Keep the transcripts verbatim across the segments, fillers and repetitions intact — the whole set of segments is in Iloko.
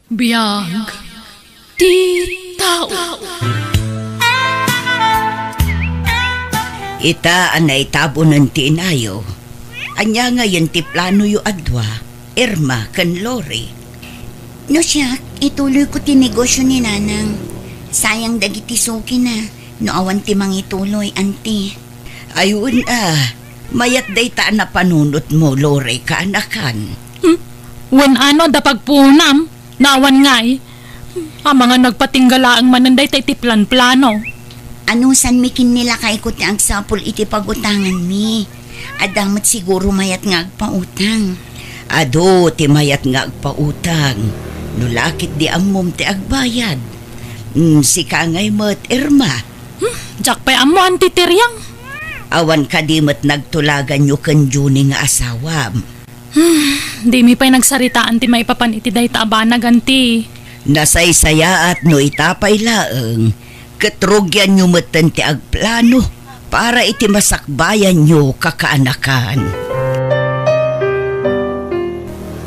Biag ti tao. Ita a naitabunen ti inayo. Ania ngayen ti planoyo a dua, Irma ken Lori? No siak, ituloyko ti negosio ni Nanang. Sayang dagiti sukina no awan ti mangituloy, Auntie. Ay, wen a, mayat dayta a napanunotmo, Lori, kaanakan. Hmm? Wen a no adda pagpuonam, no awan ngay. Amangan no agpatingga laeng manen dayta iti planplano. Anusanmi ken ni lakayko ti agsapul iti pagutanganmi. Adda met siguro mayat nga agpautang. Adu ti mayat nga agpautang. No la ketdi ammom ti agbayad. Mm, sika ngay met, Irma. Hmm, diak pay ammo, Auntie Tiriang. Awan kadi met nagtulaganyo ken Junie nga asawam? Hmm, dimi pay nagsaritaan ti maipapan iti dayta a banag, Auntie. Nasaysayaat no ita pay laeng, ket rugianyo metten ti agplano para iti masakbayanyo, kakaanakan.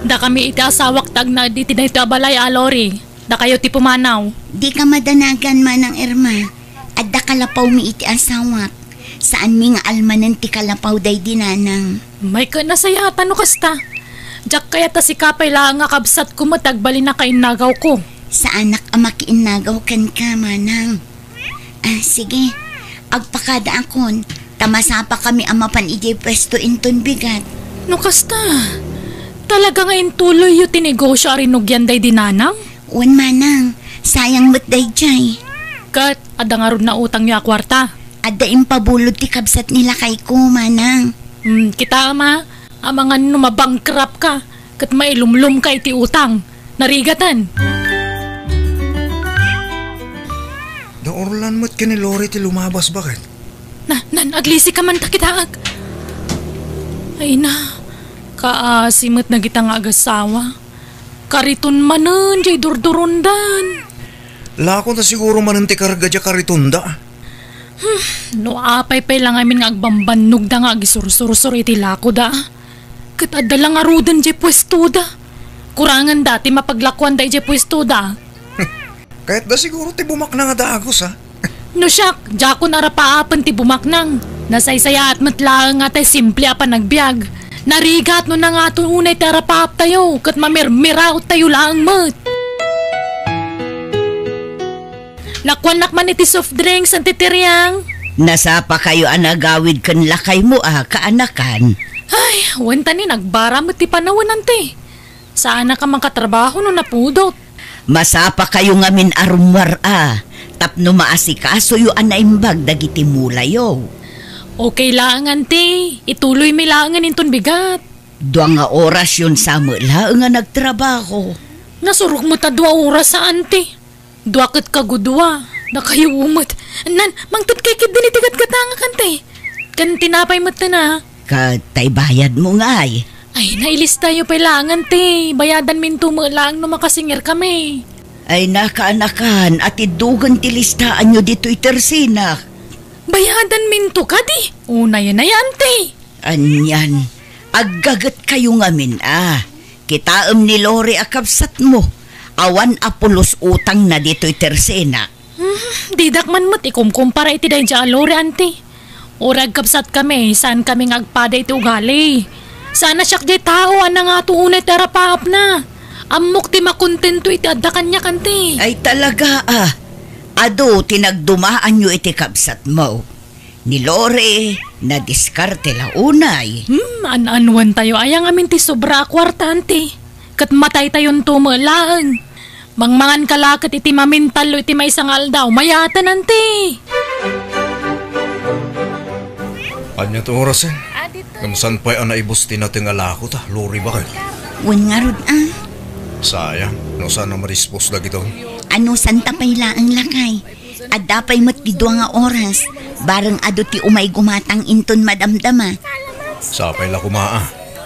Dakami iti asawak ti agnaed iti daytoy a balay a, Lori. Dakayo ti pumanaw. Dika madanagan, Manang Irma. Adda kalapawmi iti asawak. Saanmi nga almanen ti kalapaw daydi Nanang. May ket nasayaat no kasta. Diak kayat a sika pay laeng a kabsatko met agbalin a kainnagawko. Saanak a makiinnagaw kenka, Manang. Ah, sige. Agpakadaakon, ta masapakami a mapan idiay puesto inton bigat. No kasta, talaga nga intuloyyo ti negosio a rinugian daydi Nanang? Wen, Manang, sayang met daydiay. Ket adda ngarud nautangyo a kuarta? Adda impabulod ti kabsat ni lakayko, Manang. Hmm, kitaem a, amangan no mabankrupt ka, ket mailumlom ka iti utang. Narigaten. Naurlan met ken ni Lori ti lumabas, baket. Na, nan, aglisi ka man ta kitaek. Ay na, kaasi met dagita nga agasawa. Kariton manen jay durdurondan. Lako ta siguro manen ti karga jay karitonda. Hmm, no apay pay la ngamin nga agbambannogda nga agisursursor iti lakoda. Ket adda la ngaruden jay puestoda. Kuranganda ti mapaglakuanda idiay puestoda. Kayatda siguro ti bumaknang a dagus, a? No siak, diakon arapaapen ti bumaknang. Nasaysayaat met laeng nga tay simple a panagbiag. Narigat no nangato unay ti arapaaptayo, ket mamirmiraottayo laeng met. Nakuanak man iti soft drinks, Auntie Tiriang. Nasapakayo a nagawid ken lakaymo a, kaanakan. Ay, wen ta ni nagbara met ti panawen, Auntie. Saanak a makatrabaho no napudot. Masapakayo ngamin a rummuar a, tapno maasikasoyo a naimbag dagiti mulayo. Okay laeng, Auntie. Ituloymi laengen inton bigat. Dua nga orasyon sa met laeng a nagtrabaho. Nasurok met a dua oras a, Auntie. Dua ket kagudua. Dakayo met. Nan, mangted kay ketdin iti gatgatangak, Auntie. Ken tinapay metten a. Ket tay bayadmo ngay? Ay, nailistayo pay laeng, Auntie. Bayadanminto met laeng no makasingirkami. Ay, nakaanakan, atiddogen ti listaanyo ditoy tersenak. Bayadanminto kadi? Unay, unay, Auntie. Anian, aggagetkayo ngamin a. Kitaem ni Lori a kabsatmo. Awan a pulos utangna ditoy tersenak. Hmm, didak man met ikumkumpara iti daydiay a Lori, Auntie. Uray agkabsatkami, saankami nga agpada iti ugali. Saan a siak diay tao a nangato unay ti arapaapna. Ammok ti makontento iti adda kaniak, Auntie. Ay, talaga a. Adu ti nagdumaanyo iti kabsatmo. Ni Lori, nadiskarte la unay. Hmm, an-anwantayo aya ngamin ti sobra a kuarta, Auntie? Ket mataytayonto met laeng. Mangmangan ka la ket iti mamintallo iti maysa nga aldaw, mayaten, Auntie. Ania ti orasen? Ngem saan pay a naibus ti nateng a lakota, Lori, baket? Wen ngarud a. Sayang, no saan a madispos dagiton. Anusanta pay laeng, lakay. Adda pay met ti dua nga oras. Bareng adu ti umay gumatang inton madamdama. Sapay la koma a.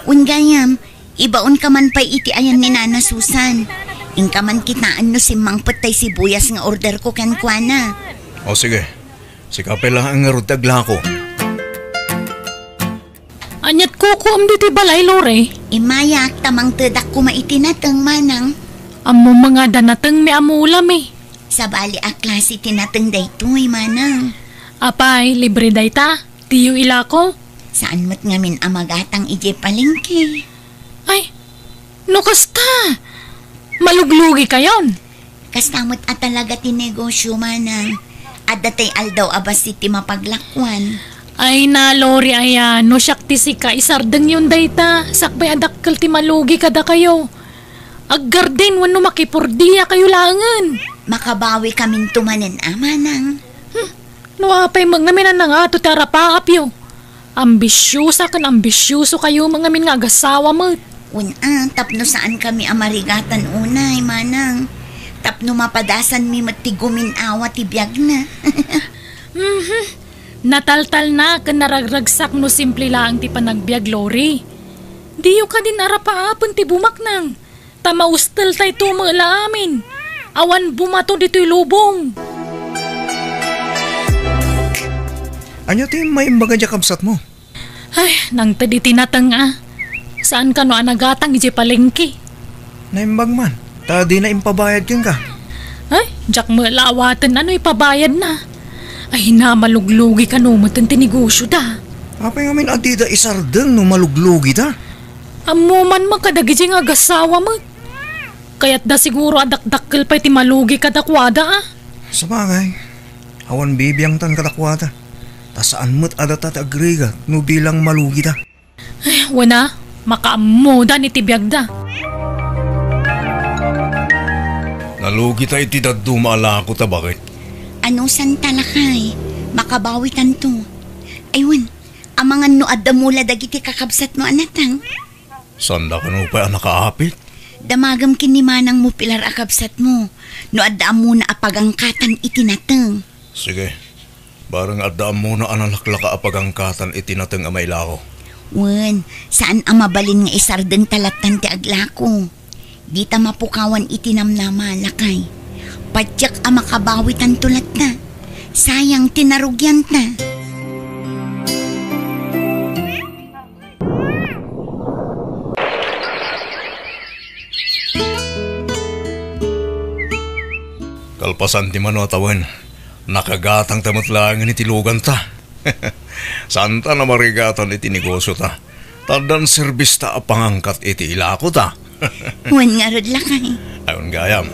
Wen gayam, ibaonka man pay iti ayan ni Nana Susan. Inka man kitaen no simmangpet tay sibuyas nga orderko kenkuana. O sige, sika pay laeng ngarud ti aglako. Aniat kukuam ditoy balay, Lori? Immayak ta mangtedak koma iti nateng, manang. Ammom nga adda natengmi a mula mi. Sabali a klase ti nateng daytoy, manang. Apay, libre dayta? Diyo ilako? Saan met ngamin a magatang idiay palengke. Ay, no kasta, maluglugikayon. Kasta met a talaga ti negosyo, manang. Adda tay aldaw a bassit ti mapaglakuan. Ay na, Lori, aya, no siak ti sika, isardengyon dayta, sakbay a dakkel ti malugi kadakayo. Aggarden wenno makipurdiakayo laengen. Makabawikaminto manen a, manang. Hmm, no apay met ngamin a nangato ti arapaapyo. Ambisiosa ken ambisiosokayo met ngamin nga agasawa met. Wen a, tapno saankami a marigatan unay, manang. Tapno mapadasanmi met ti gumin-awa ti biagna. Mhm. Nataltalna ken naragragsak no simple laeng ti panagbiag, Lori. Diyo kadin arapaapen ti bumaknang. Ta mausteltayto met la amin. Awan bumato ditoy lubong. Ania ti maimbag a diay kabsatmo? Ay, nangted iti nateng a. Saan kano a nagatang idiay palengke? Naimbag man, ta dina impabayad kenka. Ay, diak met la awaten no ipabayadna. Ay na, maluglugi kano met ti negosyoda. Apay ngamin a dida isardeng no maluglugida? Ammo man met kadagiti nga agasawa met. Kayatda siguro a dakdakkel pay ti malugi kadakuada, a? Sabagay, awan bibiangtan kadakuada. Ta saan met a data ti agrigat no bilang malugida. Ay, wen a, makaammoda iti biagda. Nalugita iti dadduma a lakota, baket. Anusanta, lakay? Makabawitanto. Ay, wen, amangan no adda mula dagiti kakabsatmo a nateng? Saanda kano pay a nakaapit? Damagem ken ni manangmo pilar a kabsatmo no adda ammona a pagangkatan iti nateng. Sige. Bareng adda ammona a nalaklaka a pagangkatan iti nateng a mailako. Wen, saan a mabalin nga isardengta lattan ti aglako. Dita mapukawan iti namnama, lakay. Patiek a makabawitanto latta. Sayang ti narugianta. Kalpasan ti mano a tawen, nakagatangta met laengen iti luganta. Saanta a marigatan iti negosyota. Ta addan serbista a pangangkat iti ilakota. Wen ngarud, lakay. Ayon gayam,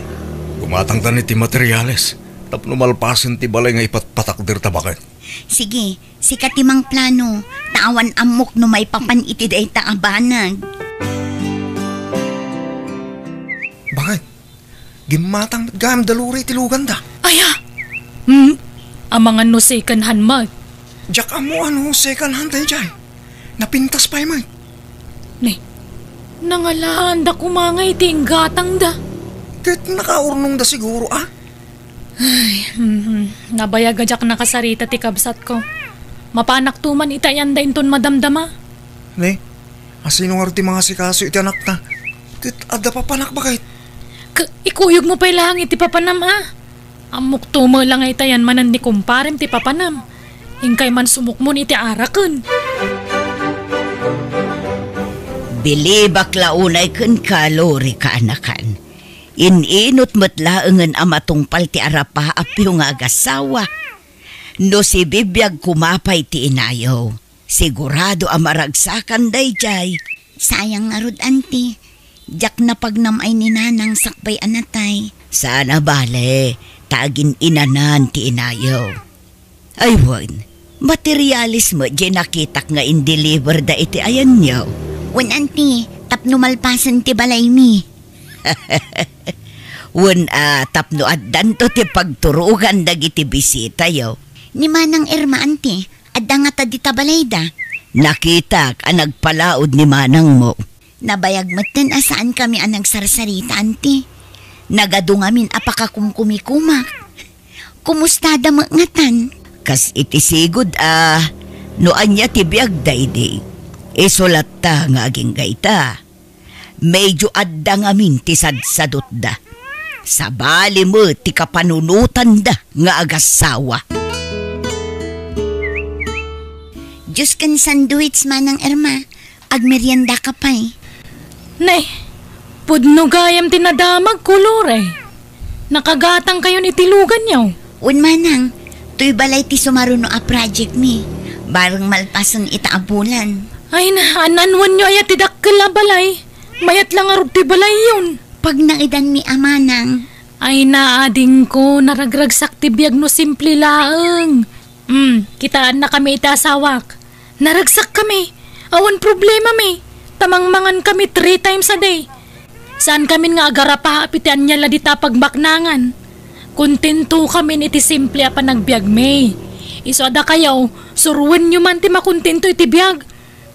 gumatangtan iti materiales tapno malpasen ti balay nga ipatpatakderta, baket. Sige, sika ti mangplano, ta awan ammok no maipapan iti dayta a banag. Baket, gimmatang met gayam da Lori ti luganda. Aya! Hmm? Amangan no second hand met. Diak ammo a no second hand daydiay. Napintas pay met. Ne, nangalaanda koma nga iti inggatangda. Ket nakaurnongda siguro, a? Ay, mhm. Nabayag a diak nakasarita ti kabsatko. Mapanakto man iti ayanda inton madamdama. Ne, asino ngarud ti mangasikaso iti anakta? Ket adda papanak, baket. K-, ikuyogmo pay laeng iti papanam, a? Ammokto met la nga itayan manen ni kumparem ti papanam. Inkay man sumukmon iti araken. Bilibak la unay kenka, Lori, kaanakan. In-inut met laengen a matungpal ti arapaapyo nga agasawa. No sibibiag koma pay ti inayo, sigurado a maragsakan daydiay. Sayang ngarud, anti. Diak napagnam ay ni nanang sakbay a natay. Saan a bale, ta agin-inanan ti inayo. Ay wen, materialis met diay nakitak nga in-deliver da iti ayanyo. Wen, anti, tapno malpasen ti balaymi. Wen a, tapno addanto ti pagturogan dagiti bisitayo. Ni Manang Irma, anti, adda ngata dita balayda? Nakitak a nagpalaod ni manangmo. Nabayag metten a saankami a nagsarsarita, anti. Nagadu ngamin a pakakumkumikumak. Kumustada met ngatan? Kas iti sigud a, no ania ti biagda idi, isu latta nga agingga ita. Medyo adda ngamin ti sadsadutda. Sabali met ti kapanunotanda nga agasawa. Juice ken sandwich, Manang Irma. Agmeriendaka pay. Nay, Pudno gayam ti nadamagko, Lore. Nakagatangkayon iti luganyo. Wen, manang, toy balay ti sumaruno a project mi. Bareng malpasen ita a bulan. Ay na, an-anuanyo aya ti dakkel a balay? Mayat la ngarud ti balayyon. Pagnaedanmi a manang. Ay na, adingko, naragragsak ti biag no simple laeng. Hmm, kitaannakami iti asawak. Naragsakkami. Awan problemami. Ta mangmangankami three times a day. Saankamin nga agarapaap iti ania la dita a pagbaknangan. Kontentokamin iti simple a panagbiagmi. Isu a dakayo, suroenyo man ti makontento iti biag.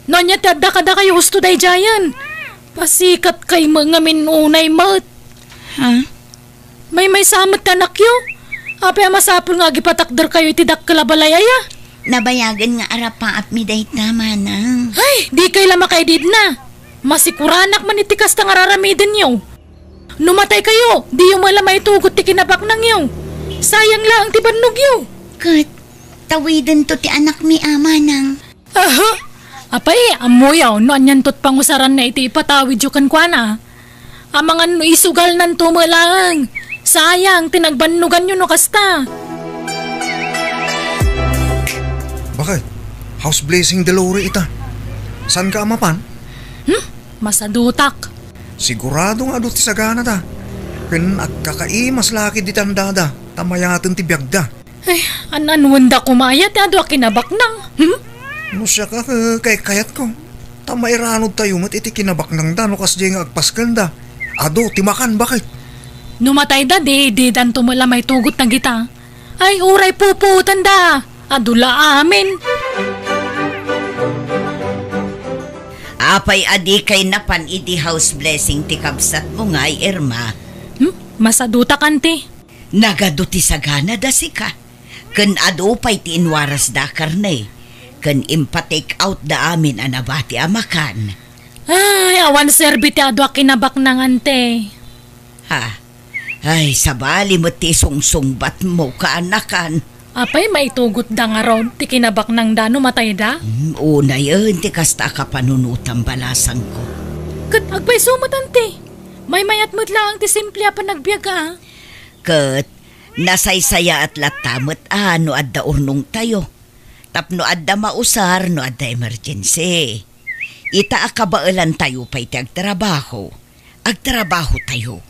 No ania ti adda kadakayo husto daydiayen? Pasikatkay met ngamin unay met. Ha? Maymaysa met ti anakyo? Apay a masapul nga agipatakderkayo iti dakkel a balay aya? Nabayagen nga arapaapmi dayta, manang. Ay, dikay la makaididna. Masikuranak man iti kasta nga raramidenyo. No mataykayo, diyo met la maitugot ti kinabaknangyo. Sayang laeng ti bannogyo. Ket, tawidento ti anakmi a, manang. Aha! Apay, ammoyo no anianto ti pangusaranna iti ipatawidyo kenkuana. Amangan no isugalnanto met laeng. Sayang ti nagbannoganyo no kasta. Bakit? House blessing, Dolores, ita. Saanka a mapan? Hmm? Masadutak. Sigurado nga adu ti saganada. Ken agkakaimas la ketdi ti andada, ta mayaten ti biagda. Ay, an-anuenda koma aya ti adu a kinabaknang? Hmm? No siak, eh, kaykayatko. Ta mairanodtayo met iti kinabaknangda no kasdiay nga agpaskenda. Adu ti makan, bakit? No matayda, di, didanto met la maitugot dagita. Ay, uray pupuotanda. Adu la amin. Apay a dikay napan iti house blessing ti kabsatmo ngay, Irma? Hmm? Masadutak, anti. Nagadu ti saganada sika. Ken adu pay ti inwarasda a karne. Ken impa-take out da amin a nabati a makan. Ay, awan serbi ti adu a kinabaknang, anti. Ha? Ay, sabali met ti sungsungbatmo, kaanakan. Apay, maitugotda ngarud ti kinabaknangda no matayda? Hmm, unayen ti kasta a kapanunotam, balasangko. Ket agpayso met, anti. Maymayat met laeng ti simple a panagbiag, a. Ket nasaysayaat latta met a no adda urnongtayo. Tapno adda mausar no adda emergency. Ita a kabaelantayo pay ti agtrabaho, agtrabahotayo.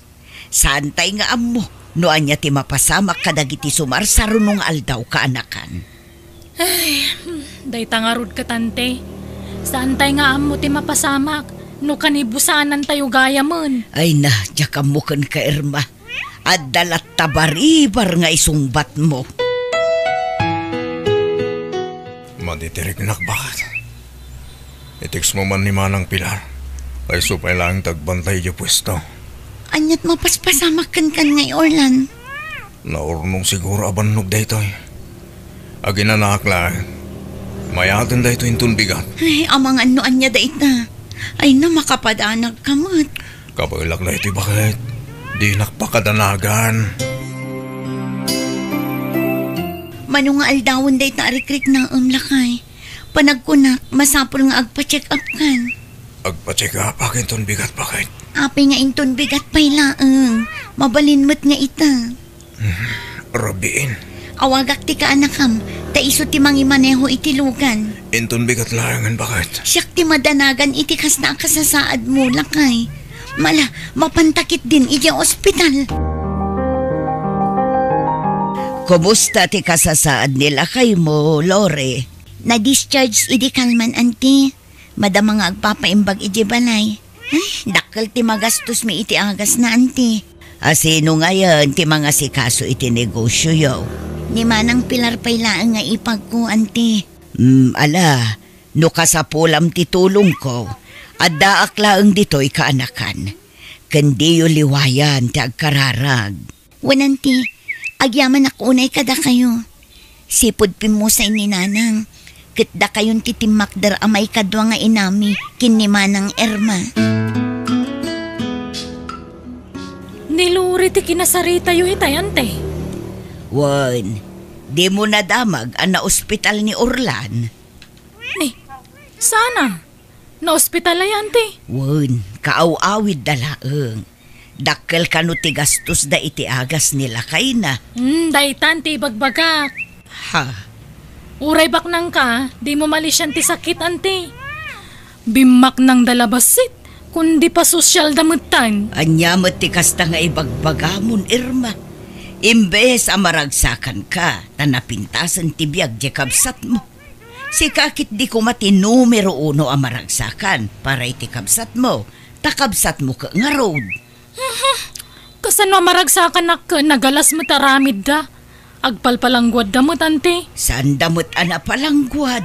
Saantay nga ammo no ania ti mapasamak kadagiti sumarsaruno nga aldaw, kaanakan. Ay, hmm, dayta ngarud ket, anti. Saantay nga ammo ti mapasamak no kanibusanantayo gayamen. Ay na, diak ammo kenka, Irma. Adda latta baribar nga isungbatmo. Madi ti riknak, baket. I-text mo man ni Manang Pilar. Ay, isu pay laeng ti agbantay idiay puesto. Aniat mapaspasamak kenkan ngay, Orlan? Naurnong siguro a bannog daytoy. Aginanaak laeng. Mayaten daytoy inton bigat. Ay, amangan no ania dayta. Ay na, makapadanagka met. Kabaelak daytoy, baket. Dinak pakadanagan. Mano nga aldawen dayta a rikriknaem, lakay? Panagkunak, masapul nga agpa-check up kan. Agpa-check up inton bigat, baket. Apay nga inton bigat pay laeng. Mabalin met nga ita. Hmm, rabiin. Awagak ti kaanakam, ta isu ti mangimaneho iti lugan. Inton bigat laengen, baket. Siak ti madanagan iti kasta a kasasaadmo, lakay. Mala, mapanta ketdin idiay ospital. Kumusta ti kasasaad ni lakaymo, Lore? Na-discharge idi kalman, anti. Madama nga agpapaimbag idiay balay. Ay, dakkel ti magastosmi iti agasna, anti. A, sino ngayen ti mangasikaso iti negosioyo? Ni Manang Pilar pay laeng nga ipagko, anti. Mm, ala, no kasapulam ti tulongko, addaak laeng ditoy, kaanakan. Ken diyo liwayan ti agkararag. Wen, anti, agyamanak unay kadakayo. Sipud pimmusay ni Nanang, ket dakayon ti timmakder a maikadua nga inami ken ni Manang Irma. Ni Lori ti kinasaritayo itay, anti? Wen, dimo nadamag a naospital ni Orlan? Ni, sana. Naospital aya, anti? Wen, kaaw-awidda laeng. Dakkel kano ti gastosda iti agas ni lakayna. Hmm, daytan ti ibagbagak. Ha? Uray baknangka, dimo malisian ti sakit, anti. Bimmaknangda la bassit, kundi pasosyalda metten. Ania met ti kasta nga ibagbagamon, Irma? Imbes a maragsakanka, ta napintasen ti biag ti kabsatmo. Sika ketdi koma ti numero uno a maragsakan para iti kabsatmo, ta kabsatmo ket ngarud. Kasano a maragsakanak ket nagalas met aramidda? Agpalpalangguadda met, anti. Saanda met a napalangguad.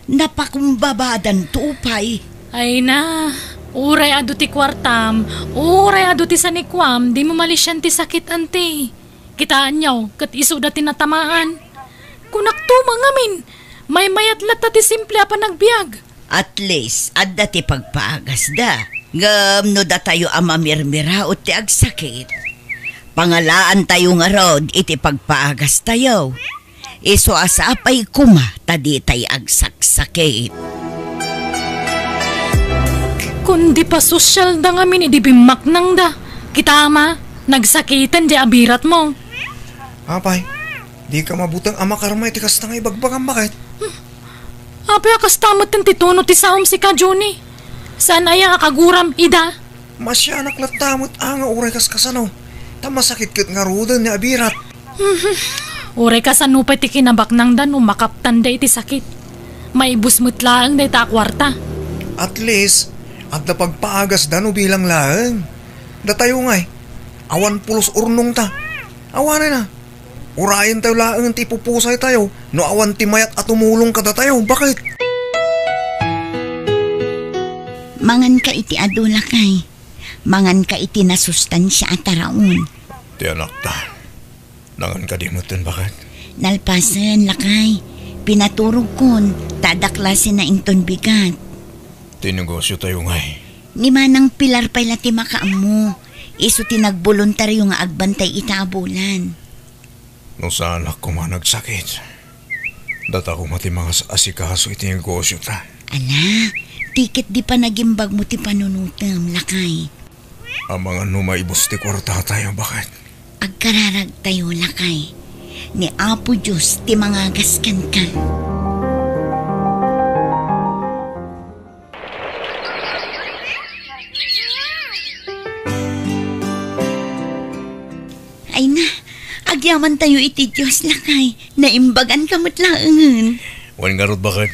Napakumbabadanto pay. Ay na, uray adu ti kuartam, uray adu ti sanikuam, dimo malisian ti sakit, anti. Kitaenyo, ket isuda ti natamaan. Kunakto met ngamin, maymayat latta ti simple a panagbiag. At least, adda ti pagpaagasda. Ngem no datayo a mamirmiraot ti agsakit, pangalaantayo ngarud iti pagpaagastayo. Isu a sapay koma ta ditay agsaksakit. Kundi pasosyalda ngamin idi bimmaknangda. Kita, ama, nagsakiten di abiratmo. Apay, dika mabuteng a makarma iti kasta nga ibagbagam, baket? Apay a kasta metten ti tono ti saom, sika, Johnny? Saan aya a kaguram ida? Masianak latta met a nga uray kaskasano, ta masakit ket ngaruden ni abirat. Uray kasano pay ti kinabaknangda no makaptanda iti sakit. Maibus met laeng dayta a kuarta. At least, adda pagpaagasda no bilang laeng. Datayo ngay, awan pulos urnongta. Awanen a. Urayentayo laeng ti ipupusaytayo no awan ti mayat a tumulong kadatayo. Baket? Manganka iti adu, lakay. Manganka iti nasustansia a taraon. Ti anakta, nangan kadi metten, baket? Nalpasen, lakay. Pinaturogkon, ta adda klasenna inton bigat. Ti negosiotayo ngay? Ni Manang Pilar pay la ti makaammo. Isu ti nagboluntario nga agbantay ita a bulan. No saanak koma nagsakit, data koma ti mangas-asikaso iti negosiota. Ala, ti ketdi panagimbagmo ti panunotem, lakay. Amangan no maibus ti kuartatayo, baket? Agkararagtayo, lakay. Ni Apo Dios ti mangagas kenka. Ay na, agyamantayo iti Dios, lakay. Naimbaganka met laengen. Wen ngarud, baket?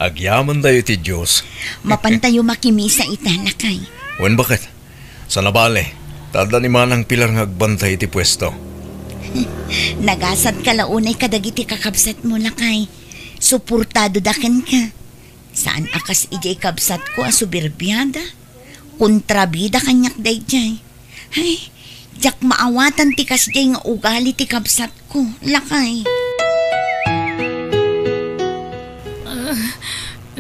Agyamantayo iti Dios. Mapantayo makimisa ita, lakay. Wen, baket? Saan a bale, ta adda ni Manang Pilar nga agbantay iti puesto. Nagasatka la unay kadagiti kakabsatmo, lakay. Suportadoda kenka. Saan a kas idiay kabsatko a soberbiada. Kontrabida kaniak daydiay. Ay, diak maawatan ti kasdiay nga ugali ti kabsatko, lakay. Ah,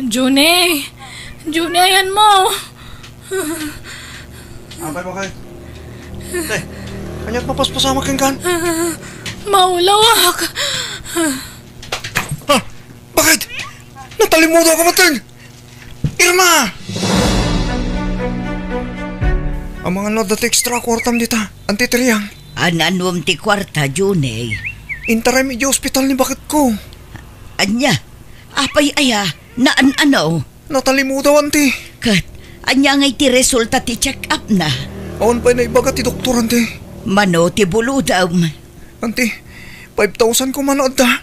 June! June, ayanmo! Apay, baket? Eh, ania't mapaspasamak kenkan? Ah, maulawak! Ah, baket? Natalimudaw ka metten! Irma! Amangan no adda ti extra a kuartam dita, Anti Triang. An-anuem ti kuarta, June? Intarem idiay ospital ni baketko. Ania? Apay aya? Naan-ano? Natalimudaw, Anti. Ket, ania ngay ti resulta ti check-up na? Awan pay naibaga ti doktor, Anti. Mano ti bulodem? Anti, five thousand koma no adda.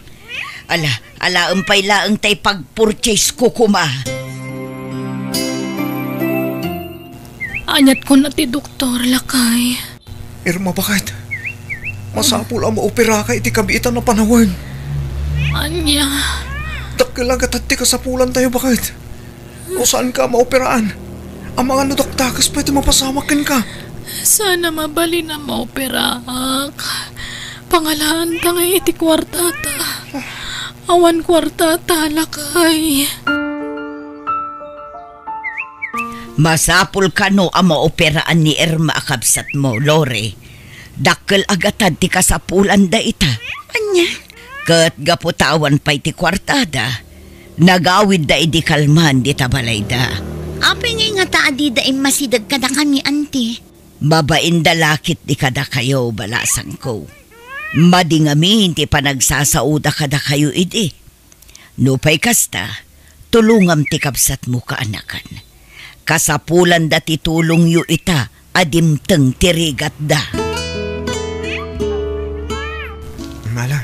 Ala, alaem pay laeng tay pag-purchase ko koma. Ania't kuna ti doktor, lakay? Irma, baket? Masapul a maoperaka iti kabiitan a panawen. Ania? Dakkel a gatad ti kasapulantayo, baket. No saanka a maoperaan, amangan no dakdakes pay ti mapasamak kenka. Saan a mabalin a maoperaak. Pangalaanta ngay iti kuartata. Awan kuartata, lakay. Masapul kano a maoperaan ni Irma a kabsatmo, Lori. Dakkel a gatad ti kasapulan dayta. Ania? Ket gapu ta awan pay ti kuartada, nagawidda idi kalman dita balayda. Apay ngay ngata a dida immasideg kadakami, anti? Babainda la ketdi kadakayo, balasangko. Madi ngamin ti panagsasaoda kadakayo idi. Nupay kasta, tulongam ti kabsatmo, kaanakan. Kasapulanda ti tulongyo ita a dimteng ti rigatda. Mala,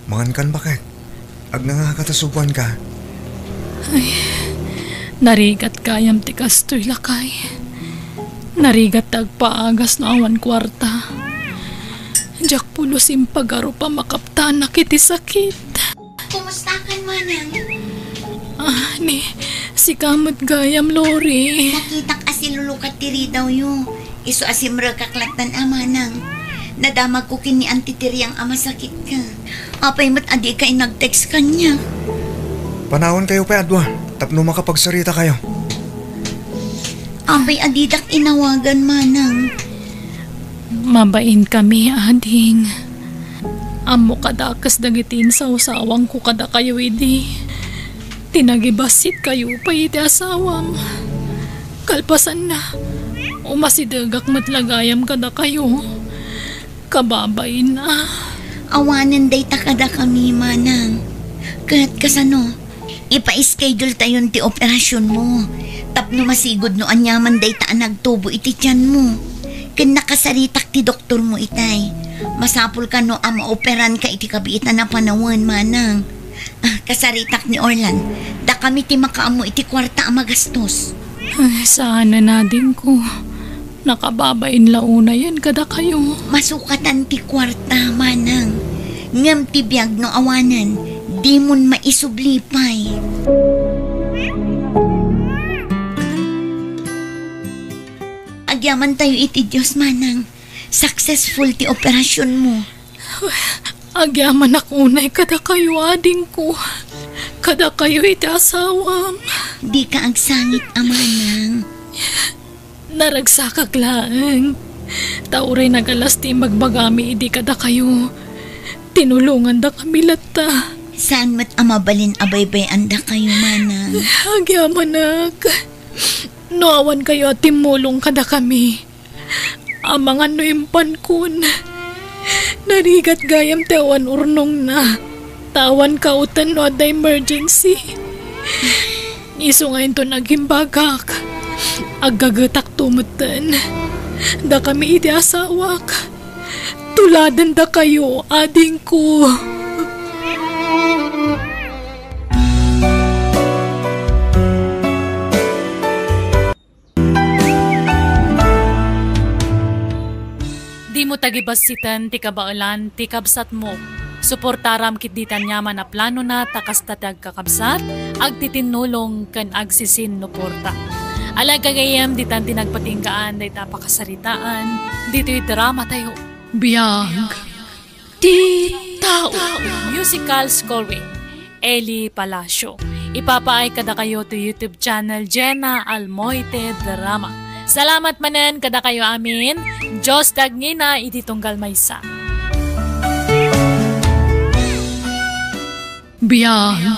mangankan baket. Agnangaka ta subuanka. Ay, narigat gayam ti kastoy, lakay. Narigat ti agpaagas no awan kuarta. Diak pulos impagarup a makaptanak iti sakit. Kumustakan, manang? Ah, ni, sika met gayam, Lori. Nakitak a silulukat ti ridawyo. Isu a simrekak lattan a manang. Nadamagko ken ni Auntie Tiriang a masakitka. Apay met a dika inag-text kaniak? Panawankayo pay a dua tapno makapagsaritakayo. Apay a didak inawagan, manang? Mabainkami, ading. Ammok a dakes dagiti insawsawangko kadakayo idi. Ti nagibassitkayo pay iti asawam. Kalpasanna, umasidegak met la gayam kadakayo. Kababain a. Awanen dayta kadakami, manang. Ket kasano? Ipa-schedule tayon ti operasionmo. Tapno masigud no aniaman dayta a nagtubo iti tianmo. Ken nakasaritak ti doktormo itay. Masapul kano a maoperanka iti kabiitan a panawen, manang. Ah, kasaritak ni Orlan, dakami ti makaammo iti kuarta a magastos. Ay, saanen, adingko. Nakababain la unayen kadakayo. Masukatan ti kuarta, manang. Ngem ti biag no awanen, dimon maisubli pay. Agyamantayo iti Dios, manang. Successful ti operasionmo. Agyamanak unay kadakayo, adingko. Kadakayo iti asawam. Dika agsangit a manang. Naragsakak laeng. Ta uray nagalas ti imbagbagami idi kadakayo. Tinulongandakami latta. Saan met a mabalin a baybay-andakayo, manang? Agyamanak. No awankayo a timmulong kadakami, amangan no impankon. Narigat gayam ti awan urnongna, ta awan kauten no adda emergency. Isu nga inton agimbagak, aggagetakto metten. Dakami iti asawak. Tuladendakayo, adingko. Dimo tagibassiten ti kabaelan ti kabsatmo. Suportaram ket ditan yaman a planona ta kasta ti agkakabsat, agtitinnulong ken agsisinnuporta. Ala gagayyem, ditan ti nagpatinggaan dayta a pakasaritaan ditoy dramatayo. Biag ti tao. Musical scoring, Eli Palacio. Ipapaay kadakayo ti YouTube channel Jenna Almoite Drama. Salamat manen kadakayo amin. Dios ti agngina iti tunggal maysa. Biag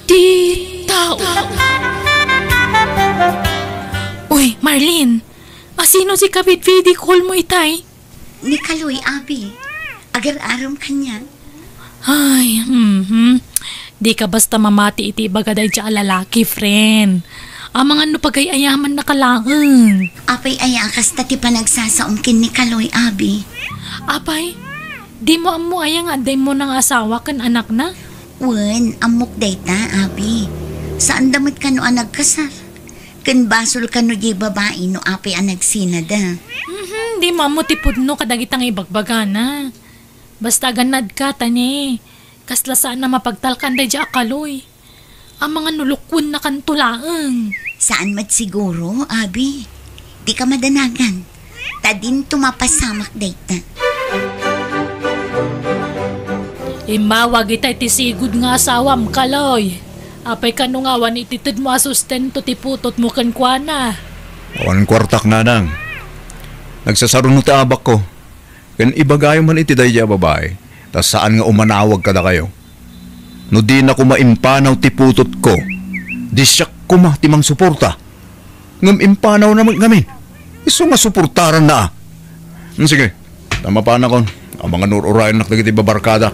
ti tao. Uy, Marlene, asino ti kabidbidi call mo itay? Ni Kaloy, abi. Agar-aram kaniak. Ay, mhm. Dika basta mamati iti ibaga daydiay a lalaki, friend. Amangan no pagay-ayamannaka laeng. Apay aya a kasta ti panagsasaom ken ni Kaloy, abi? Apay, dimo ammo aya nga adda immuna nga asawa ken anakna? Wen, ammok dayta, abi. Saanda met kano a nagkasar. Ken basol kano diay babai no apay a nagsinada. Mhm, dimo ammo ti pudno kadagita nga ibagbagana. Basta agannadka, ta ne, kasla saan a mapagtalkan daydiay a Kaloy. Amangan no lukwennakanto laeng. Saan met siguro, abi. Dika madanagan. Ta dinto mapasamak dayta. Immawag itay ti sigud nga asawam, Kaloy. Apay kano nga awan iti tedmo a sustento ti putotmo kenkuana? Awan kuartak, nanang. Nagsasaruno ti abakko. Ken ibagayo man iti daydiay a babai, ta saan nga umanawag kadakayo. No dina koma impanaw ti putotko, di siak koma ti mangsuporta. Ngem impanawna met ngamin. Isu nga suportaranna a. Hmm, sige, ta mapanakon. Amangan ur-urayennak dagiti babarkadak.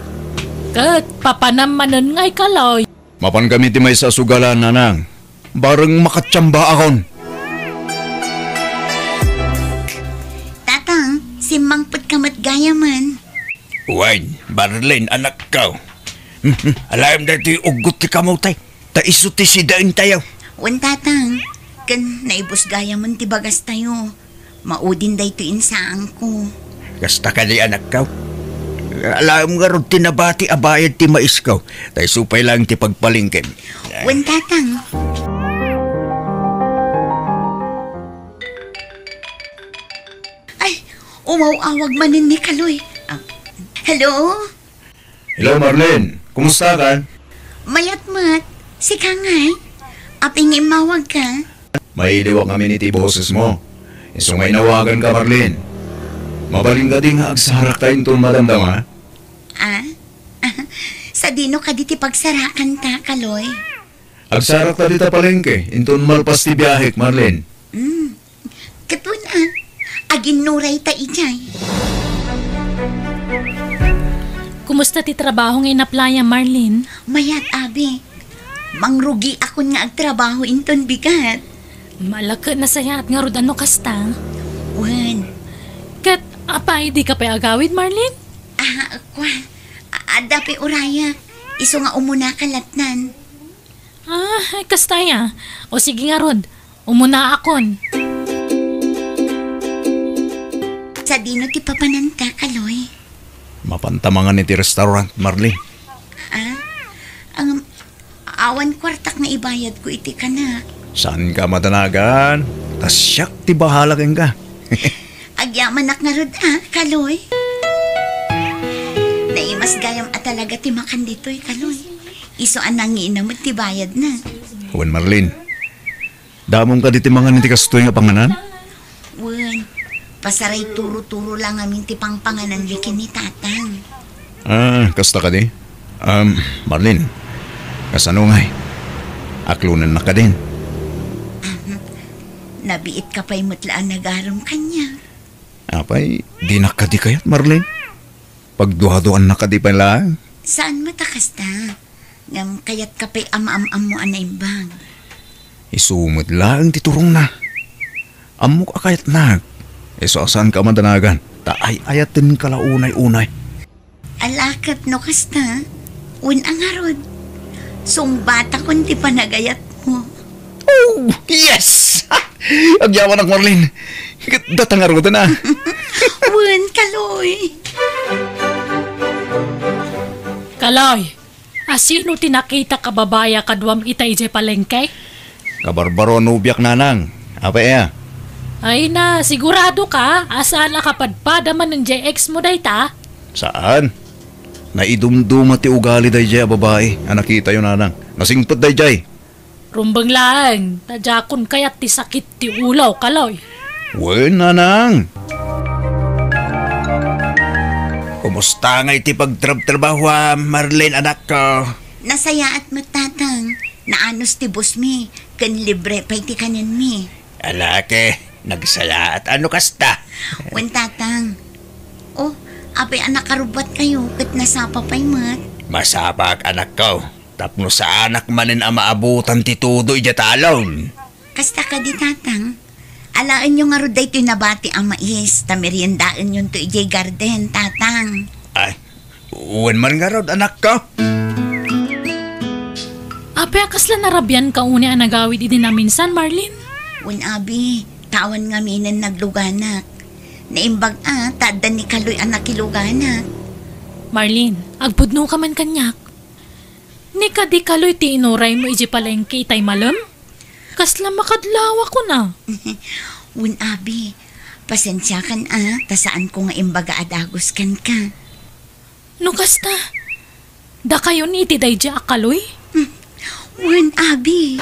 Ket papanam manen ngay, Kaloy. Mapankami ti maysa a sugalan, nanang. Bareng makatiambaakon. Tatang, simmangpetka met gayamen. Wen, Marlene, anakko. Alaem daytoy uggot ti kamutay. Ta isu ti sidaentayo. Wen, Tatang, ken naibus gayamen ti bagastayo. Maudin daytoy insaanko. Kasta kadi, anakko? Alaem ngarud ti nabati a bayad ti maisko. Ta isu pay laeng ti pagpalengkem. Wen, Tatang. Ay, umaw-awag manen ni Kaloy. Ah, hello? Hello, Marlene. Kumusta ka? Mayat met. Sika ngay? Apay nga immawagka? Mailiwak ngamin iti bosesmo. Isu nga inawaganka, Marlene. Mabalin kadi nga agsarakta inton madamdama? Ah? Sadino kadi ti pagsarakanta, Kaloy? Agsarakta dita palengke inton malpas ti biahek, Marlene. Mm. Ket wen a, aginnurayta idiay. Kumusta ti trabaho nga inaplayam, Marlene? Mayat, abi. Mangrugiakon nga agtrabaho inton bigat. Ala ket nasayaat ngarud a no kasta. Wen. Ket apay, dika pay agawid, Marlene? Ah, kua. A-, adda pay urayak. Isu nga umunaka lattan. Ah, ay, kasta aya. O sige ngarud, umunaakon. Sadino ti papananta, Kaloy? Mapanta mangan iti restaurant, Marlene. Ah? Ang, awan kuartak nga ibayadko iti kanak. Saanka madanagan? Ta siak ti bahala kenka. Agyamanak ngarud a, Kaloy. Naimas gayam a talaga ti makan ditoy, Kaloy. Isu a nangiina met ti bayadna. Wen, Marlene. Damom kadi ti mangan iti kastoy nga panganan? Wen, pasaray turo-turo la ngamin ti pangpangananmi ken ni Tatang. Ah, kasta kadi? Um, Marlene, kasano ngay? Aklonennak kadin? Ahem. Nabiitka pay met la a nagarem kaniak. Apay, dinak kadi kayat, Marlene? Pagduaduannak kadi pay laeng? Saan met a kasta. Ngem kayatka pay a maam-ammo a naimbag. Isu met laeng ti turongna. Ammok a kayatnak. Isu a saanka a madanagan. Ta ay-ayatenka la unay-unay. Ala ket no kasta, wen a ngarud, sungbatakon ti panagayatmo. Oh, yes! Agyamanak, Marlene. Ket data ngaruden a. Wen, Kaloy. Kaloy, a sino ti nakitak a babai a kaduam ita idiay palengke? Kabarbaro a nobiak, nanang. Apay aya? Ay na, sigurado ka a saan a kapadpada manen diay ex mo dayta? Saan. Naidumduma ti ugali daydiay a babai a nakitayo, nanang. Nasingpet daydiay. Rumbeng laeng, ta diakon kayat ti sakit ti ulo, Kaloy. Wen, nanang. Kumusta ngay ti pagtrabtrabahoam, Marlene, anakko? Nasayaat met, Tatang. Naanus ti busmi, ken libre pay ti kanenmi. Ala ket, nagsayaat a no kasta. Wen, Tatang. Oh, apay a nakarubbatkayo ket nasapa pay met? Masapak, anakko. Tapno saanak manen a maabutan ti tudo idiay talon. Kasta kadi, Tatang? Alaenyo ngarud daytoy nabati a mais, ta meriendaenyonto idiay garden, Tatang. Ay, wen man ngarud, anakko. Apay a kasla narabianka unay a nagawid idi naminsan, Marlene? Wen abi, ta awan ngaminen nagluganak. Naimbag a, ta adda ni Kaloy a nakiluganak. Marlene, agpudnoka man kaniak. Ni kadi Kaloy ti inuraymo idiay palengke itay malem? Kasla makadlawakon a. Wen abi, pasensiakan a, ta saanko nga imbaga a dagus kenka. No kasta, dakayon iti daydiay a Kaloy? Hmm. Wen abi.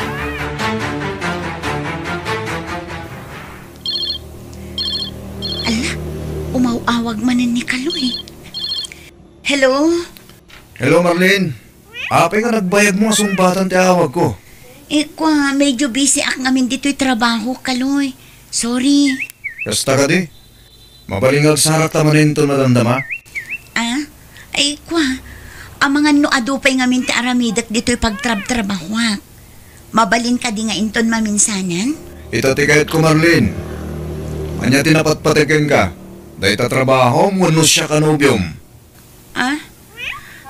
Ala, umaw-awag manen ni Kaloy. Hello? Hello, Marlene. Apay nga nagbayagmo a sungbatan ti awagko? Eh, kua, medyo busy ak ngamin ditoy trabaho, Kaloy. Sorry. Kasta kadi? Mabalin nga agsarakta manen inton madamdama? Ah? Ay, kua, amangan no adu pay ngamin ti aramidek ditoy pagtrabtrabahoak. Mabalin kadi nga inton maminsanan? Ita ti kayatko, Marlene. Ania ti napatpateg kenka? Dayta trabahom wenno siak a nobiom? Ah?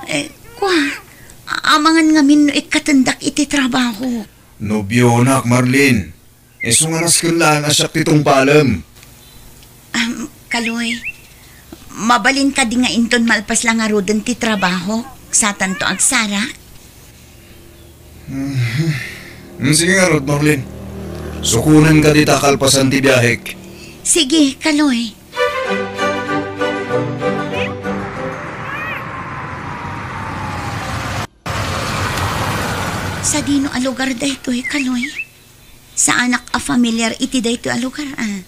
Eh, kua, amangan ngamin no ikkatendak iti trabaho. Nobionak, Marlene. Isu nga nasken laeng a siak ti tungpalem. Am, Kaloy, mabalin kadi nga inton malpas la ngaruden ti trabaho, satanto agsara? Mhm. Mm, sige ngarud, Marlene. Sukonen kadi ta kalpasan ti biahek. Sige, Kaloy. Sadino a lugar daytoy, Kaloy? Saanak a familiar iti daytoy a lugar, ah.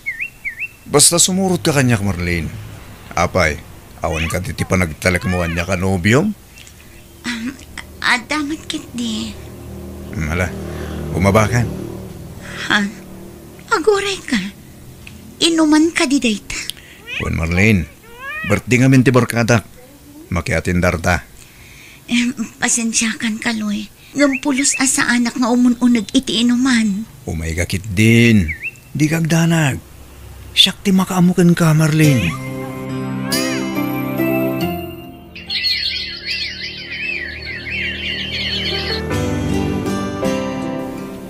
Basta sumurotka kaniak, Marlene. Apay, awan kadi ti panagtalekmo kaniak a nobiom? Um, adda met ketdi. Mala, bumabakan. Ha? Aguray ka? Inuman kadi dayta? Wen, Marlene, birthday ngamin ti barkadak. Makiatendarta. Em, pasensiakan, Kaloy. Ngem pulos a saanak nga umun-uneg iti inuman. Umayka ketdin. Dika agdanag. Siak ti makaammo kenka, Marlene.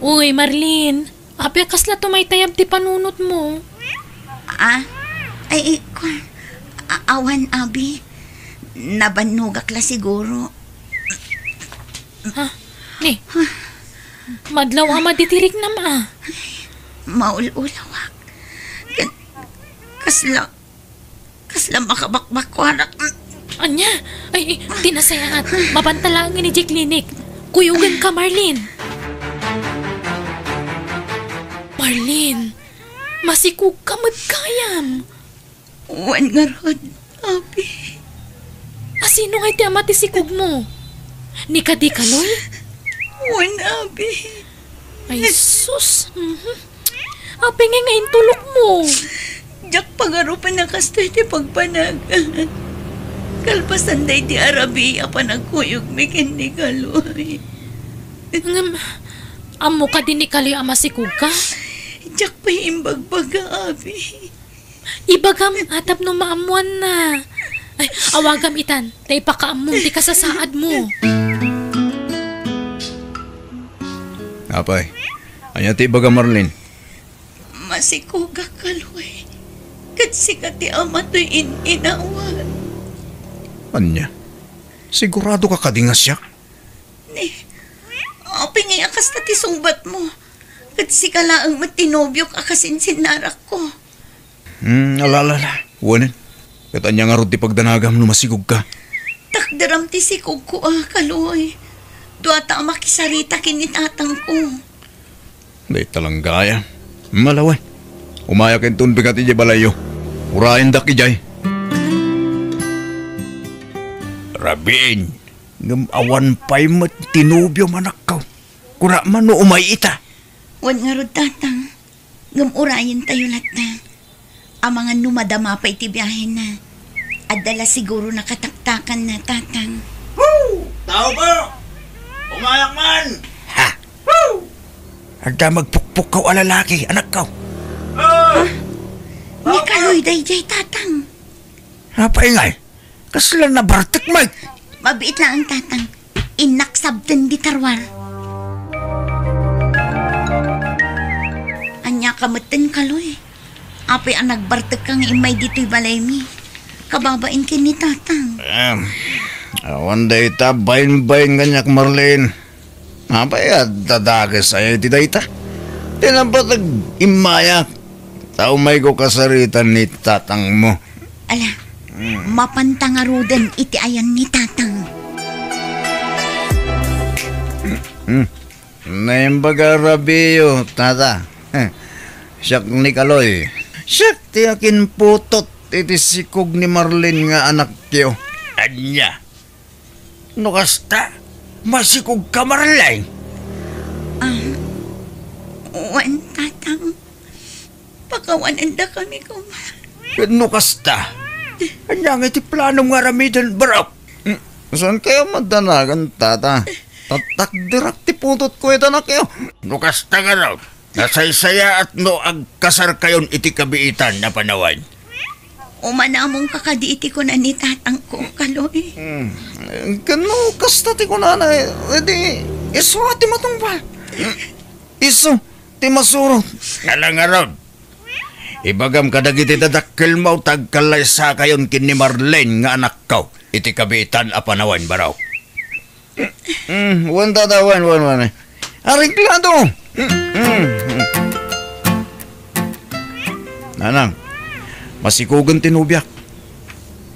Uy, Marlene. Apay, kasla tumaytayab ti panunotmo? Ah? Ay, ay, kua. A-, awan, abi. Nabannogak la siguro. Ha? Ni? Madlaw a madi ti riknam, ah. Maul-ulawak. Ken, kasla, kasla makabakbakkuanak. Ania? Ay, ay, ti nasayaat. Mapanta laeng idiay klinik. Kuyogenka, Marlene. Marlene, masikogka met gayam. Wen ngarud, abi. A, sino ngay ti ama ti sikogmo? Ni kadi Kaloy? Wen, abi. Ay, sus. Mhm. Apay ngay nga intulokmo? Diak pagarupen a kastoy ti pagpanag. Kalpasan daydi a rabii a panagkuyogmi ken ni Kaloy. Ngem, ammo kadi ni Kaloy a masikogka? Diak pay imbagbaga, abi. Ibagam a tapno maammoanna. Ay, awagam itan, ta ipakaammom ti kasasaadmo. Apay, ania ti ibagam, Marlene? Masikogak, Kaloy. Ket sika ti ama toy in-inawan. Ania? Siguradoka kadi nga siak? Ni, apay ngay a kasta ti sungbatmo? Ket sika laeng met ti nobiok a kasinsinnarakko. Hmm, ala, ala, ala. Wen. Ket ania ngarud ti pagdanagam no masikogka? Takderam ti sikogko a, Kaloy. Duata a makisarita ken ni tatangko. Dayta lang gayam. Mala wen. Umayak inton bigat idiay balayyo. Urayendak idiay. Rabiin, ngem awan pay met ti nobiom, anakko. Kuna man no umay ita. Wen ngarud, tatang. Ngem urayentayo latta. Amangan no madama pay ti biahena. Adda la siguro nakataktakanna, tatang. Woo! Tao po! Umayak man! Ha? Woo! Adda magpukpukkaw a lalaki, anakko. Ah! Ni Kaloy daydiay, tatang. Apay ngay? Kasla nabartek met. Mabiit laeng, tatang. Innak sabten di tarwar. Ania ka metten, Kaloy? Apay a nagbartekka nga immay ditoy balaymi? Kababain ken ni tatang. Em, awan dayta bainbain kaniak, Marlene. Apay a dadakes aya iti dayta? Ti napateg immayak, ta umayko kasaritan ni tatangmo. Ala, hmm, mapanta ngaruden iti ayan ni tatang. Hmm. Naimbag a rabiyo, tata. Siak ni Kaloy. Siak ti akinputot iti sikog ni Marlene nga anakyo. Ania? No kasta, masikogka, Marlene? Ah, wen, Tatang. Pakawanendakami koma. Ket no kasta, ania ngay ti planom nga aramiden, Barok? Hmm, saan kayo madanagan, Tata? Tatakderak ti putotko ita, anakyo. No kasta ngarud, nasaysayaat no agkasarkayon iti kabiitan a panawen. Umanamongka kadi iti kuna ni tatangko, Kaloy. Hmm, ken no kasta ti kunana, edi isu a ti matungpal. Isu ti masurot. Ala ngarud, ibagam kadagiti dadakkelmo ta agkallaysakayon ken ni Marlene nga anakko iti kabiitan a panawen, Barok. Mm, wen, Tata, wen, wen, wen. Areglado. Mm, mm, mm. Nanang, masikugen ti nobiak.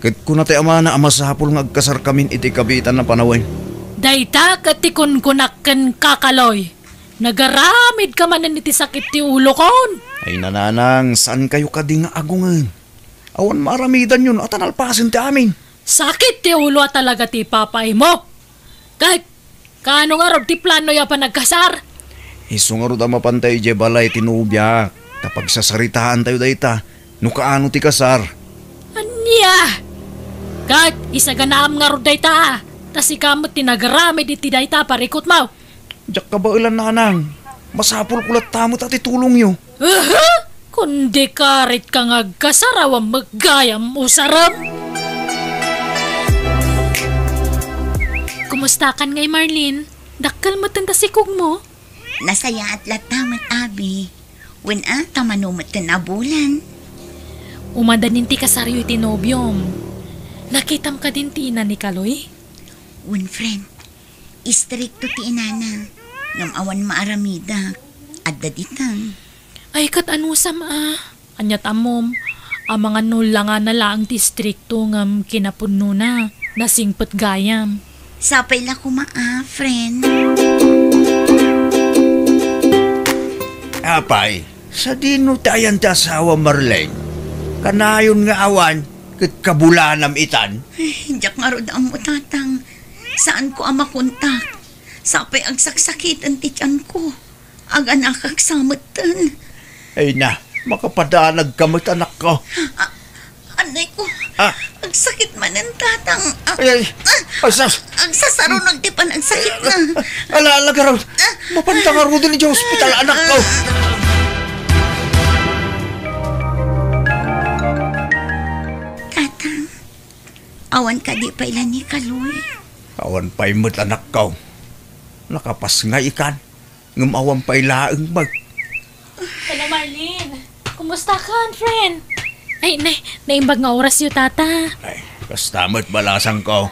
Ket kuna ti amana a masapul nga agkasarkamin iti kabiitan a panawen. Dayta ket ti kunkunak kenka, Kaloy. Nagaramidka manen iti sakit ti ulokon. Ay, nanang, saan kayo kadi nga agungen? Awan maaramidanyon a ta nalpasen ti amin. Sakit ti ulo a talaga ti ipapaaymo. Ket, kaano ngarud ti planoyo a panagkasar? Isu ngarud a mapantayo idiay balay ti nobiak. Ta pagsasaritaantayo dayta, no kaano ti kasar. Ania? Ket, isaganaam ngarud dayta, a. Ta sika met ti nagaramid iti dayta a parikutmo. Diak kabaelan, nanang. Masapulko latta met a ti tulongyo. Aha! Kundi karit ka nga agkasar, awan met gayam usarem. Kumustakan ngay, Marlene? Dakkel metten ta sikugmo? Nasayaat latta met, abi. Wen a, ta mano metten a bulan. Umadanin ti kasaryo iti nobiom. Nakitam kadin ti ina ni Kaloy? Wen, friend. Istrikto ti inana, ngem awan maaramidak. Adda ditan. Ay, ket anusam a? Aniat ammom, amangan no langana laeng ti istrikto ngem kinapudnona, nasingpet gayam. Sapay la koma a, friend. Apay, sadino ti ayan ti asawa, Marlene? Kanayon nga awan, ket kabulanam itan? Ay, diak ngarud ammo, Tatang. Saanko a makontak. Sapay agsaksakiten ti tianko. Aganakak sa metten. Ay na, makapadanagka met, anakko. A-, anay ko. Ah. Agsakit manen, Tatang. A-, Ay, ay. a-, Ay, sus. Agsasarunag ti panagsakitna. Ala, ala, garud. Mapanta ngaruden idiay ospital, anakko. Tatang, awan kadi pay la ni Kaloy? Awan pay met, anakko. Nakapas nga ikan. Ngem awan pay laeng met. Hello, Marlene. Kumusta ka, friend? Ay, nay, naimbag nga orasyo, tata. Ay, kasta met balasangko.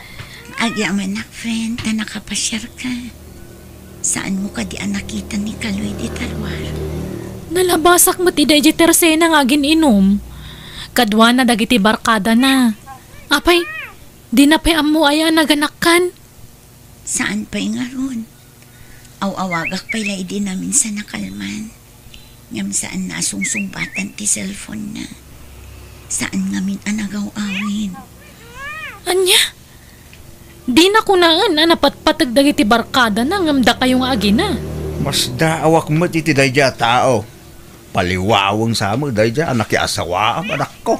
Agyamanak, friend, ta nakapasiarka. Saanmo kadi a nakita ni Kaloy dita lugar? Nalabasak met idiay Tersena nga agin-inum. Kaduana dagiti barkadana. Apay, dina pay ammo aya a naganakkan? Saan pay ngarud? Aw-awagak pay la idi naminsan a kalman. Ngem saan a sungsungbatan ti cellphone-na. Saan ngamin a nagaw-awid. Ania? Dina kunaen a napatpateg dagiti barkadana ngem dakayo nga agina. Masdaawak met iti daydiay a tao. Paliwaweng sa met daydiay a nakiasawaam, anakko.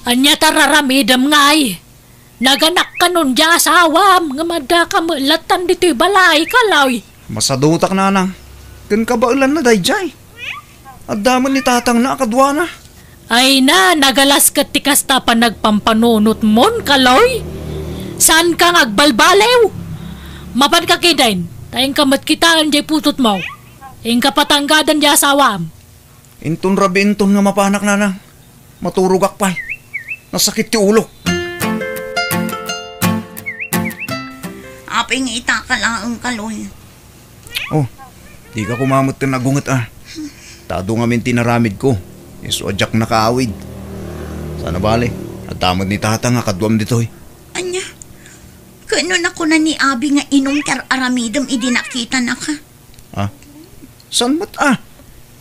Ania ta raramidem ngay? Naganakkanon diay asawam, ngem addaka met lattan ditoy balay, Kaloy. Masadutak, nanang. Ken kabaelanna daydiay. Adda met ni tatangna a kaduana. Ay na, nagalas ket ti kasta a panagpampanunotmon, Kaloy. Saanka nga agbalbaliw. Mapanka ketdin, ta inka met kitaen diay putotmo. Inka patanggadan diay asawam. Inton rabii inton nga mapanak, nanang. Maturogak pay. Nasakit ti ulok. Apay nga itaka laeng, Kaloy? Oh, dika koma metten agunget a. Ta adu ngamin ti inaramidko. Isu a diak nakaawid. Sana bale, adda met ni tata nga kaduam ditoy. Ania? Ket no nakuna ni abi nga inum ti ar-aramidem idi nakitanaka? Ah? Saan met a?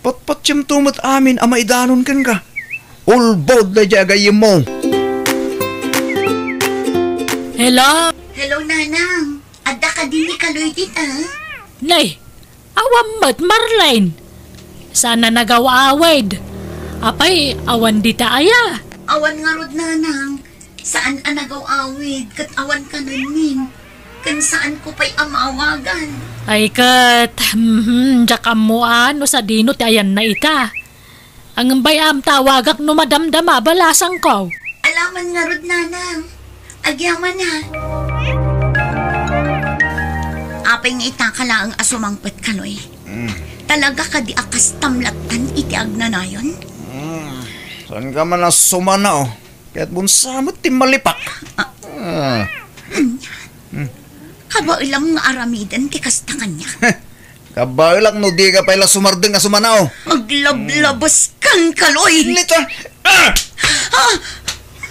Patpatiemto met amin a maidanon kenka. Ulbod daydiay a gayyemmo. Hello? Hello, Nanang. Adda kadi ni Kaloy dita? Nay, awan met, Marlene. Saan a nagaw-awid. Apay, awan dita aya? Awan ngarud, Nanang. Saan a nagaw-awid, ket awan kanenmin. Ken saanko pay a maawagan. Ay ket, mhm, diak ammoan no sadino ti ayanna ita. Ngem bay-am ta awagak no madamdama a balasangko. Alaman ngarud, Nanang. Agyaman, ha? Apay nga ita ka laeng a sumangpet, Kaloy? Mm. Talaga kadi a kastam lattan iti agnanayon? Mm. Saan ka man a sumana, oh? Ket bunsa met ti malipak. Ah. Ah. Ania? Hmm. Kabaelam nga aramiden ti kasta kaniak. Kabaelak no di ka pay la sumardeng a sumana, oh. Aglablabas kan, Kaloy. Lito. Ah! Ah!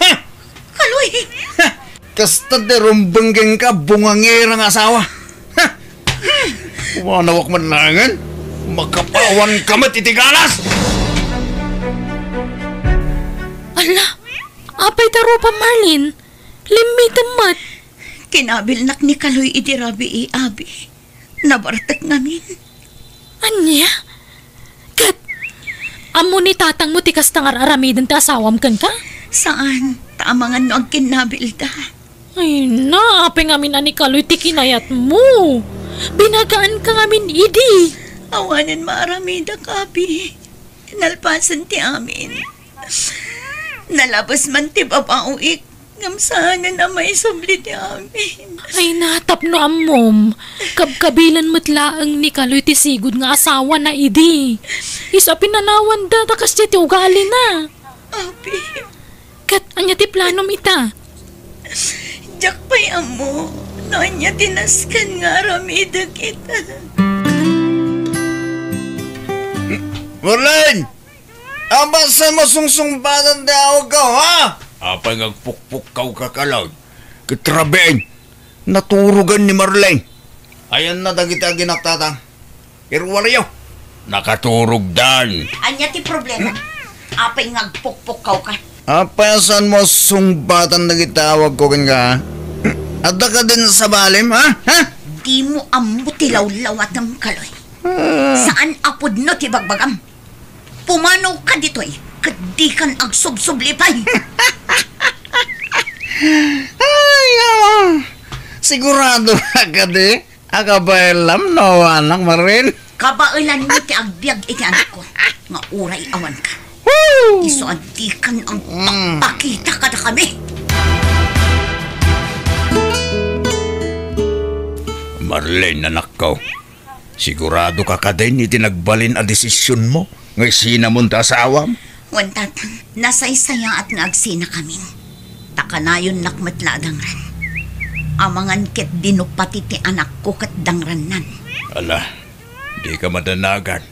Ha! Kaloy. Ha! Kasta ti rumbeng kenka, bungangera nga asawa. Ha! Umanawak man laengen. Makapawan ka met iti galas. Ala, apay ta rupa, Marlene? Limmitem met. Kinabilnak ni Kaloy idi rabii, abi. Nabartek ngamin. Ania? Ket, ammo ni tatangmo ti kasta nga ar-aramiden ti asawam kenka? Saan, ta amangan no agkinnabilda. Ay na, apay ngamin a ni Kaloy ti kinayatmo. Binagaanka ngamin idi. Awanen maaramidak, abi. Nalpasen ti amin. Nalabes man ti babaoik, ngem saanen a maisubli ti amin. Ay na, tapno ammom, kabkabilan met laeng ni Kaloy ti sigud nga asawana idi. Isu a pinanawanda ta kasdiay ti ugalina. Abi. Ket ania ti planom ita? Diak pay ammo no ania ti nasken nga aramidek ita. Marlene! Apay saan mo sungsungbatan ti awagko, ha? Apay nga agpukpukkaw ka, Kaloy? Ket rabiin, naturogen ni Marlene. Ayanna dagiti aginak, Tatang. Iruaryo. Nakaturogdan. Ania ti problema? Apay nga agpukpukkaw ka? Apay a saan mo sungbatan dagiti awagko kenka, ha? Adda kadin sabalim, ha? Ha? Dimo ammo ti lawlawatem, Kaloy. Ah. Saan a pudno ti bagbagam. Pumanaw ka ditoy, ket dikan agsubsubli pay. Ay, awa. Sigurado ka kadi a kabaelam no awanak, Marlene? Kabaelanmi ti agbiag iti anakko, nga uray awanka. Woo! Isu a dikan agpakpakita kadakami. Marlene, anakko. Sigurado ka kadin iti nagbalin a desisionmo nga isinamon ti asawam? Wen, Tatang, nasaysayaat nga agsinakamin. Ta kanayonnak met la a dangran. Amangan ket dino pati ti anakko ket dangrannan. Ala, dika madanagan.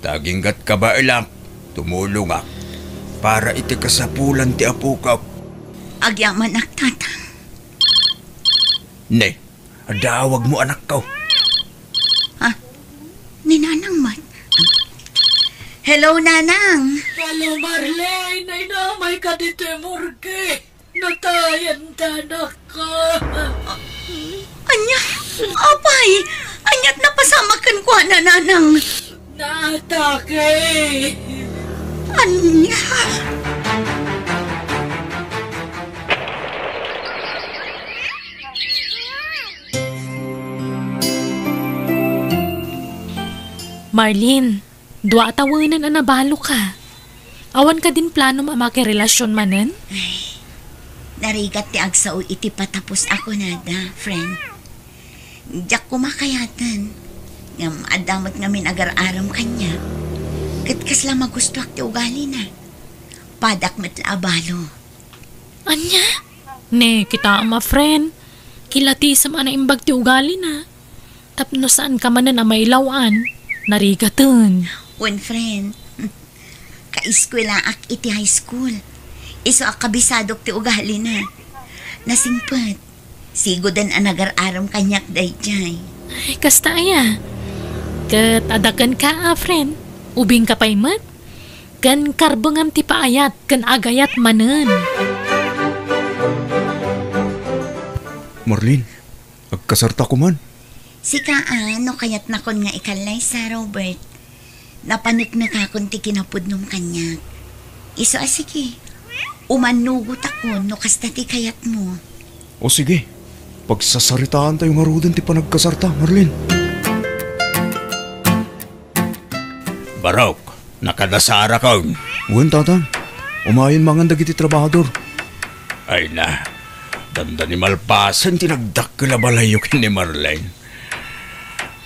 Ta aginggat kabaelak, tumulongak para iti kasapulan ti apokak. Agyamanak, Tatang. Ne, adda awagmo, anakko. Ah, ni Nanang met. Hello, Nanang. Hello, Marlene. Ay, naamay ka ditoy morgue. Natayan ta, anakko. Ania? Apay? Aniat napasamak kenkuana, Nanang? Naatake. Ania? Marlene, dua a tawenen a nabaloka. Awan kadin planom a makirelasion manen? Ay, narigat ti agsao iti patapos a kunada, friend. Diak koma kayaten. Ngem adda met ngamin agar-arem kaniak. Ket kasla magustoak ti ugalina. Padak met la a balo. Ania? Ne, kitaem a friend. Kilatisem a naimbag ti ugalina. Tapno saanka manen a mailaw-an, narigaten. Wen, friend. Kaeskuelaak iti high school. Isu a kabisadok ti ugalina. Nasingpet. Siguden a nagar-arem kaniak daydiay. Ay, kasta aya. Ket adda kenka a friend. Ubingka pay met. Ken karbengam ti paayat ken agayat manen. Marlene, Agkasarta koman. Sika a, no kayatnakon nga ikallaysa, Robert, napaneknekakon ti kinapudnom kaniak. Isu a, sige, umannugotakon no kasta ti kayatmo. O sige, pagsasaritaantayo ngaruden ti panagkasarta, Marlene. Barok, nakadasarakon. Wen, Tatang. Umayen mangan dagiti trabahador. Ay na, danda ni malpasen ti nagdakkel a balayyo ken ni Marlene.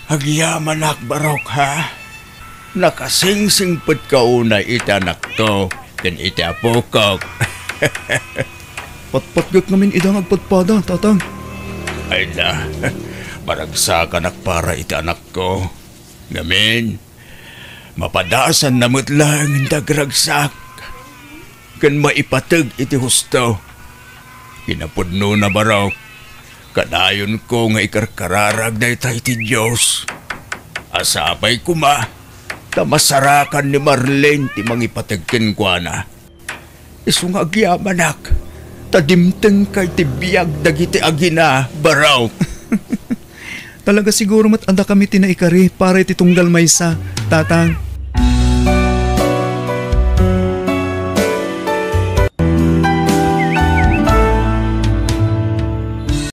Agyamanak, Barok, ha? Nakasingsingpetka unay iti anakko ken iti apokok. Patpatgek ngamin ida nga agpadpada, Tatang. Ay na, maragsakanak para iti anakko. Ngamin, mapadasanna met laeng ti agragsak ken maipateg iti husto. Kinapudnona, Barok, kadayonko nga ikarkararag dayta iti Dios. Sapay koma ta masarakan ni Marlene ti mangipateg kenkuana. Isu nga agyamanak, ta dimtengka iti biag dagiti agina, Barok. Talaga siguro met a dakami ti naikari para iti tunggal maysa, Tatang.